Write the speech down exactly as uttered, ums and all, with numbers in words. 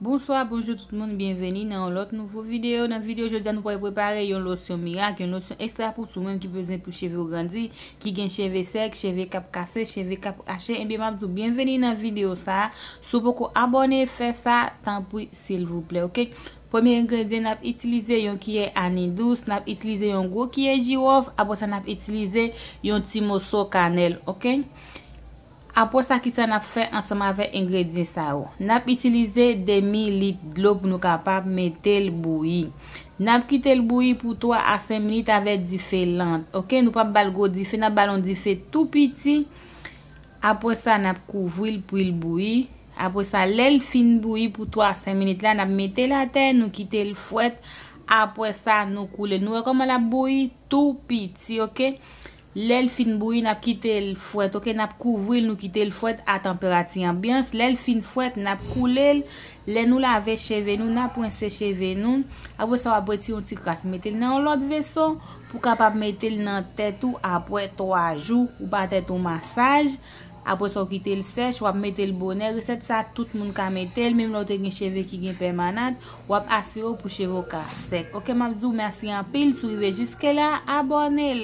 Bonswa, bonjou tout moun, byenveni nan yon lòt nouvo videyo. Nan videyo jodi a, nou pral prepare yon losyon mirak, yon losyon ekstra pou sou menm ki bezwen pou cheve w grandi, ki gen cheve sèk, cheve k ap kase, cheve k ap rache. Ebyen, m ap di w byenveni nan videyo sa a. Si w poko abòne, fè sa, tanpri, silvouplè, oke? Premye engredyan, n ap itilize yon kiyè ani dous, n ap itilize yon gwo kiyè jiwòf, apre sa, n ap itilize yon ti moso kanèl, oke? Apre sa, kisa n ap fè ansanm avèk engredyan sa yo? N ap itilize demi lit dlo pou nou kapab mete l bouyi. N ap kite l bouyi pou twa a senk minit avèk dife lan, oke? Nou p ap ba l gwo dife, n ap ba l yon dife tou piti. Apre sa, n ap kouvri l pou l bouyi. Apre sa, lè l fin bouyi pou twa a senk minit la, n ap mete l atè, nou kite l fwèt. Apre sa, nou koule l. Nou wè kòman l ap bouyi? Tou piti, oke? Lè l fin bouyi, n ap kite l fwèt, oke? N ap kouvri l, nou kite l fwèt a tanperati anbyans. Lè l fin fwèt, n ap koule l. Lè nou lave cheve nou, n ap rense cheve nou. Apre sa, w ap retire yon ti kras, mete l nan yon lòt veso pou w kapab mete l nan tèt ou apre twa jou, ou ba tèt ou masaj. Apre sa, w kite l sèch, w ap mete l bonè. Resèt sa, tout moun ka mete l, menm lè w te gen cheve ki gen pèmanant, w ap asire w pou cheve w ka sèk. Oke, m ap di w mèsi anpil, si w rive jiske la, abòne la.